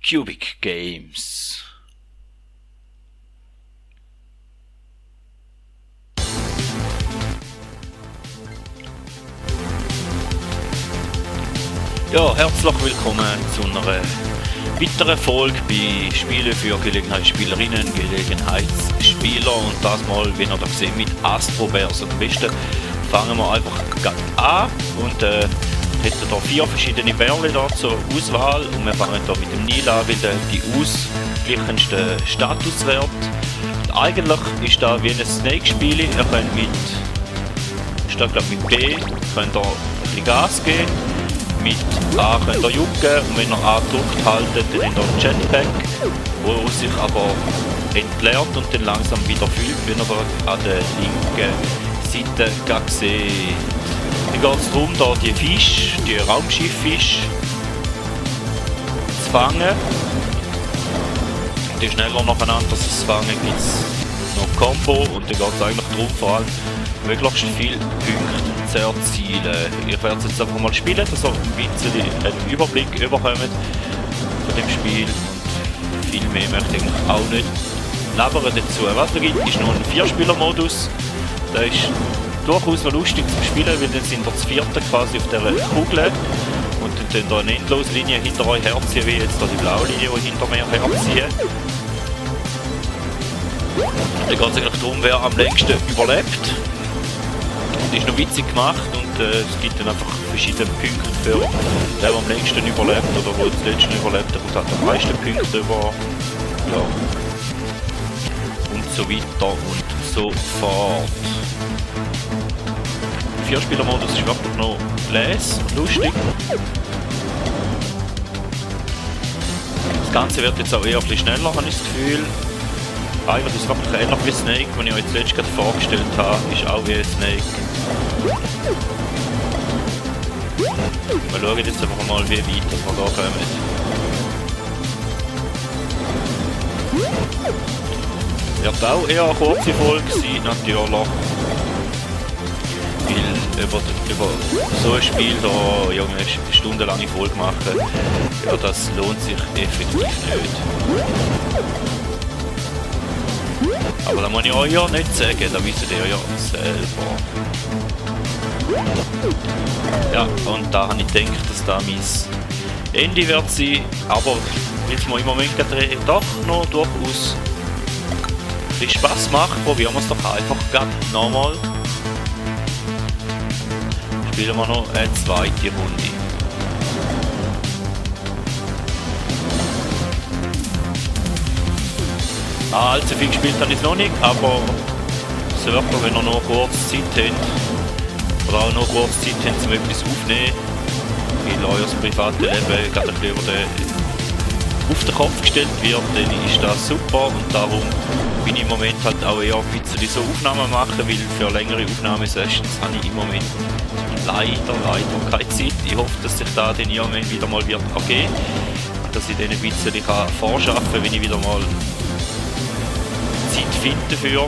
Cubic Games. Ja, herzlich willkommen zu einer weiteren Folge bei Spielen für Gelegenheitsspielerinnen, Gelegenheitsspieler und das mal, wie ihr da seht, mit Astroverse. Am besten fangen wir einfach gerade an und hätten hier 4 verschiedene Bärle da zur Auswahl und wir fangen hier mit dem Nil an, weil der die ausgleichendsten Statuswert. Eigentlich ist da wie ein Snake-Spiel, ihr könnt mit, statt mit B, könnt ihr ein bisschen Gas geben. Mit A könnt ihr jucken und wenn ihr A gedrückt haltet, dann habt ihr einen Jetpack, der sich aber entleert und dann langsam wieder füllt, wenn ihr da an der linken Seite seht. Dann geht es darum, da die Fische, die Raumschifffische zu fangen. Und je schneller nacheinander sie es fangen, gibt es noch ein Combo und dann geht es eigentlich darum, vor allem möglichst viele Punkte zu erzielen. Ich werde es jetzt einfach mal spielen, dass ihr ein bisschen einen Überblick bekommt von dem Spiel und viel mehr möchte ich auch nicht labern dazu. Was es gibt, ist noch ein 4-Spieler-Modus. Der ist durchaus noch lustig zu spielen, weil dann sind wir das vierte quasi auf dieser Kugel und dann könnt ihr eine Endloslinie hinter euch herziehen, wie jetzt hier die blaue Linie, die hinter mir herziehen. Dann geht es eigentlich darum, wer am längsten überlebt. Das ist noch witzig gemacht und es gibt dann einfach verschiedene Punkte für den, der am längsten überlebt oder der das letzte überlebt, der hat am meisten Punkte über, ja, und so weiter und so fort. Der 4-Spieler-Modus ist wirklich noch les und lustig. Das Ganze wird jetzt auch eher ein bisschen schneller, habe ich das Gefühl. Eigentlich ist es wirklich ähnlich wie Snake, den ich euch zuletzt gerade vorgestellt habe, ist auch wie Snake. Wir schauen jetzt einfach mal, wie weit wir da kommen. Wird auch eher eine kurze Folge sein, natürlich. Weil über so ein Spiel da ja, eine stundenlange Folge machen, ja, das lohnt sich effektiv nicht. Aber das muss ich euch ja nicht sagen, das wisst ihr ja selber. Ja, und da habe ich gedacht, dass das mein Ende wird sein, aber weil es mir im Moment doch noch durchaus ein bisschen Spass macht, probieren wir es doch einfach gerade nochmal. Spielen wir noch eine zweite Runde. Allzu viel gespielt habe ich es noch nicht, aber es wird, wenn ihr noch kurz Zeit habt, oder auch noch kurz Zeit habt, um etwas aufzunehmen, weil euer privates Leben gerade ein bisschen auf den Kopf gestellt wird, dann ist das super und darum bin ich im Moment halt auch eher ein bisschen so Aufnahmen machen, weil für längere Aufnahmesessions habe ich im Moment leider keine Zeit. Ich hoffe, dass sich da dann irgendwann wieder mal wird ergeben, dass ich dann ein bisschen vorschaffen kann, wenn ich wieder mal Zeit finde dafür,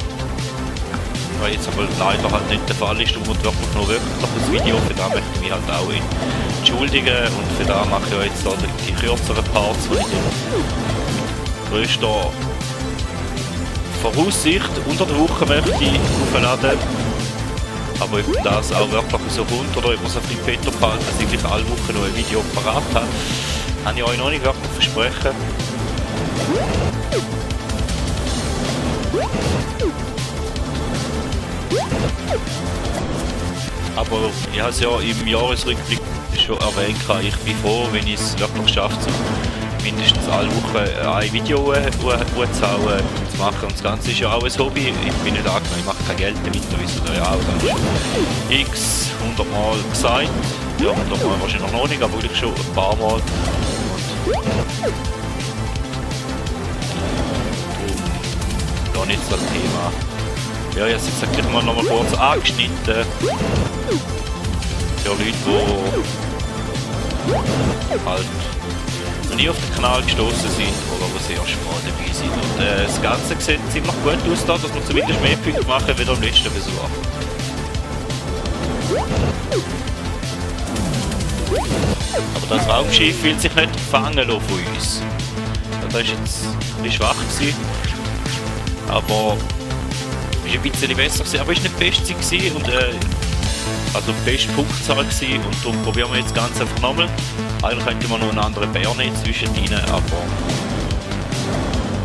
weil jetzt aber leider halt nicht der Fall ist und wirklich noch das Video, für das möchte ich mich halt auch entschuldigen und für das mache ich jetzt da die kürzeren Parts, die ich dann mit grösster Voraussicht unter der Woche möchte aufladen. Aber ob das auch wirklich so kommt oder ob man es auf den Petto behalten, dass ich gleich alle Wochen noch ein Video parat habe, kann ich euch noch nicht wirklich versprechen. Aber ich habe es ja im Jahresrückblick schon erwähnt, ich bin froh, wenn ich es wirklich schaffe, mindestens alle Wochen ein Video zu machen. Und das Ganze ist ja auch ein Hobby. Ich bin nicht angenommen, ich mache kein Geld damit, da wisst ihr ja auch. Das ist x 100 Mal gesagt. Ja, 100 Mal wahrscheinlich noch nicht, aber wirklich schon ein paar Mal. Und darum nicht das Thema. Ja, jetzt sag ich mal noch mal kurz angeschnitten. Für Leute, die halt noch nie auf den Kanal gestoßen sind oder die das erste Mal dabei sind. Und das Ganze sieht ziemlich gut aus, da, dass wir zumindest mehr Punkte machen wie am letzten Besuch. Aber das Raumschiff will sich nicht fangen lassen von uns. Das ist jetzt ein bisschen schwach gewesen. Aber ist ein bisschen besser gewesen. Aber ist nicht die beste gewesen und also die beste Punktzahl gewesen. Und darum probieren wir jetzt ganz einfach nochmal. Eigentlich könnte man noch einen anderen Bär nehmen zwischen ihnen, aber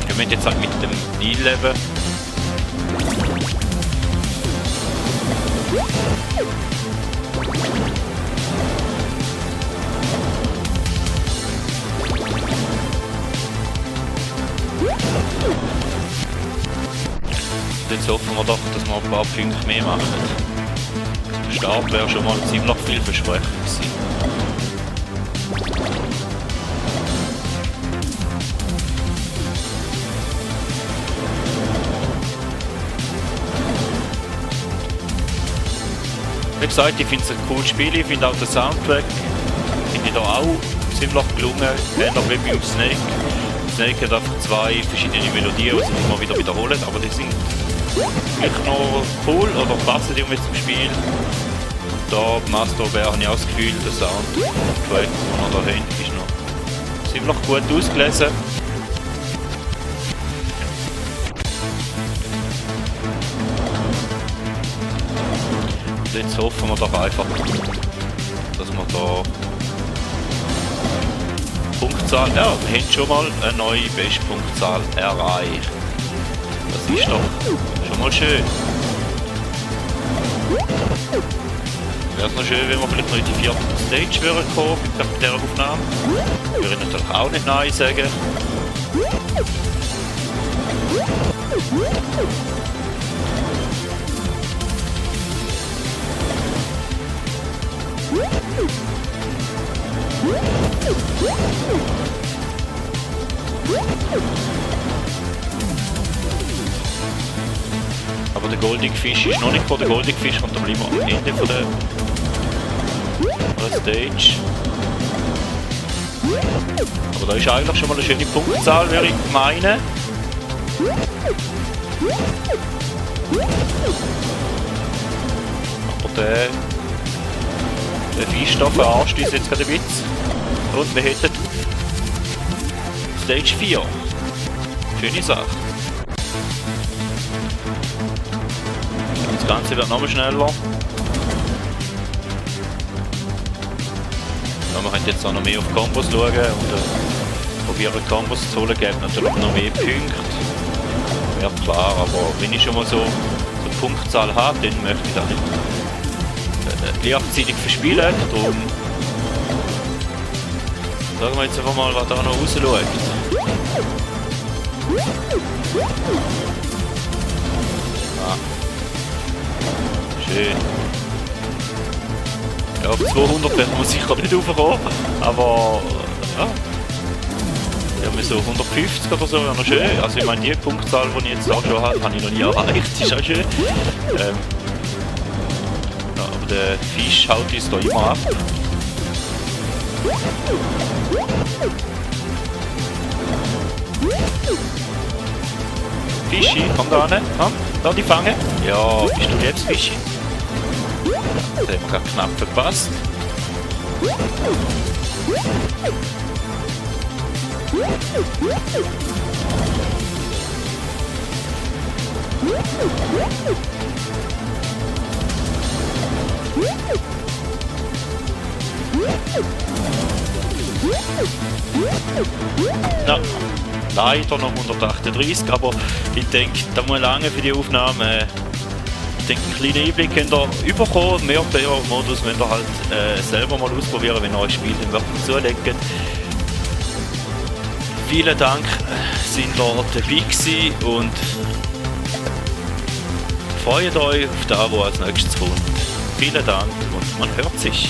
wir müssen jetzt halt mit dem Deal leben. Jetzt hoffen wir doch, dass wir ein paar Punkte mehr machen. Der Start wäre schon mal ziemlich vielversprechend gewesen. Wie gesagt, ich finde es ein cooles Spiel, ich finde auch den Soundtrack finde ich da auch ziemlich gelungen, ähnlich wie beim Snake. Snake hat einfach zwei verschiedene Melodien, die sich immer wieder wiederholen, aber die sind wirklich noch cool oder passen irgendwie zum Spiel. Und da bei Master Bear habe ich auch das Gefühl, der Soundtrack, den wir da haben, ist noch ziemlich gut ausgelesen. Und jetzt hoffen wir doch einfach, dass wir da Punktzahl, ja, wir haben schon mal eine neue Bestpunktzahl erreicht. Das ist doch schon mal schön. Wäre es noch schön, wenn wir vielleicht noch in die 4. Stage wären kommen mit dieser Aufnahme. Würde ich natürlich auch nicht Nein sagen. Aber der Golden Fish ist noch nicht vor. Der Golden Fish kommt aber immer am Ende von der Stage. Aber da ist eigentlich schon mal eine schöne Punktzahl, würde ich meinen. Aber der Fisch da verarscht uns jetzt gerade ein bisschen. Und wir hätten Stage 4. Schöne Sache. Das Ganze wird nochmal schneller. Ja, wir können jetzt auch noch mehr auf Kombos schauen und probieren Kombos zu holen, gibt natürlich noch mehr Punkte. Ja klar, aber wenn ich schon mal so eine Punktzahl habe, dann möchte ich da nicht gleichzeitig verspielen. Darum sagen wir jetzt einfach mal, was da noch rausschaut. Ah. Schön. Ja, auf 200 werden wir sicher nicht raufkommen, aber ja. Wir haben so 150 oder so, wäre noch schön. Also ich meine, die Punktzahl, die ich jetzt auch schon habe, habe ich noch nie erreicht, ist auch schön. Ja, aber der Fisch haut uns da immer ab. Fischi, komm da hin, komm, da die fangen. Ja, bist du jetzt Fischi? Da haben wir gerade knapp verpasst. Ja, leider noch 138, aber ich denke, da muss lange für die Aufnahme. Ich denke, einen kleinen Einblick könnt ihr bekommen. Mehrplayer-Modus müsst ihr halt selber mal ausprobieren, wenn ihr euch Spiel dann wirklich zulegt. Vielen Dank, sind ihr dabei gewesen und freut euch auf das, was als nächstes kommt. Vielen Dank und man hört sich.